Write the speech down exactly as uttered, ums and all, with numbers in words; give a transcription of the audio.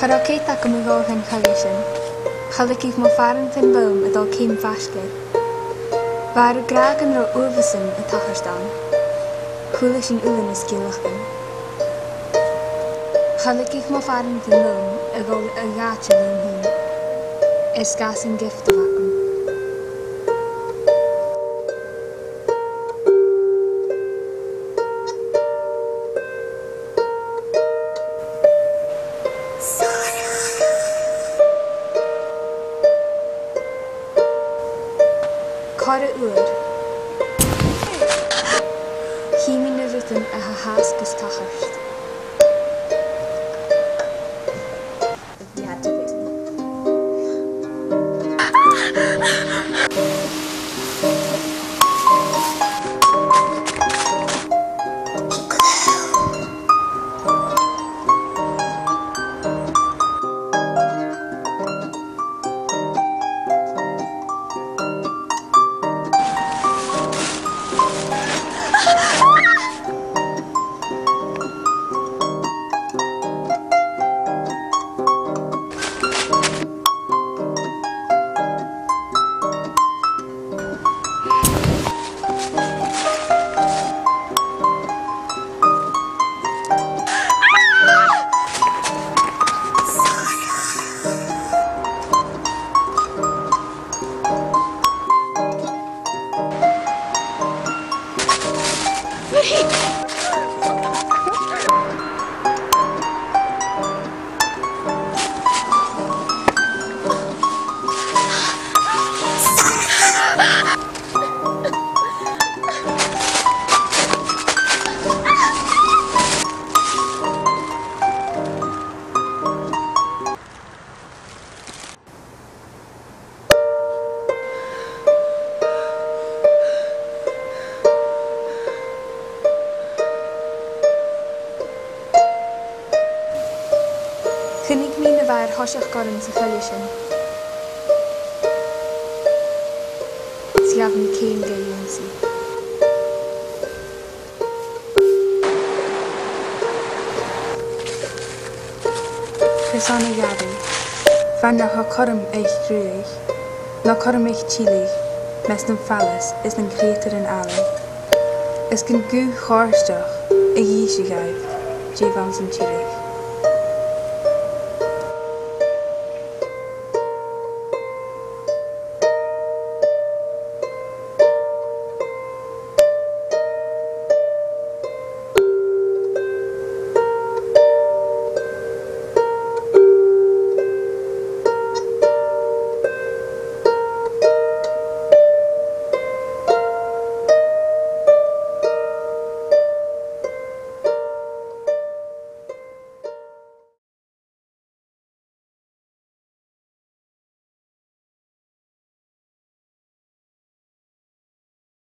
Cha robh cead agam a dhol dhan choille sin. Cha leigeadh mo phàrantan leam a dhol ceum faisg air. Bha e ag ràdh gun robh uabhas a' tachairt ann. Chuala sinn uile na sgeulachdan. Cha leigeadh mo phàrantan leam a dhol a dh'àite leam fhìn, air sgàth 's an gift a bh' agam. Corra uair, chì mi na rudan a tha fhathast gus tachairt. Chunnaic mi na bha air thoiseach gorm sa choille sin, 's ghabh mi ceum ga ionnsaigh. Carson a ghabh i? Far nach robh cothrom aig cruaidh, no cothrom aig tilleadh, measg nam fallas is nan creutairean àlainn, is gun guth chofhurtail a dh'innis dhaibh dè bh' anns an tilleadh.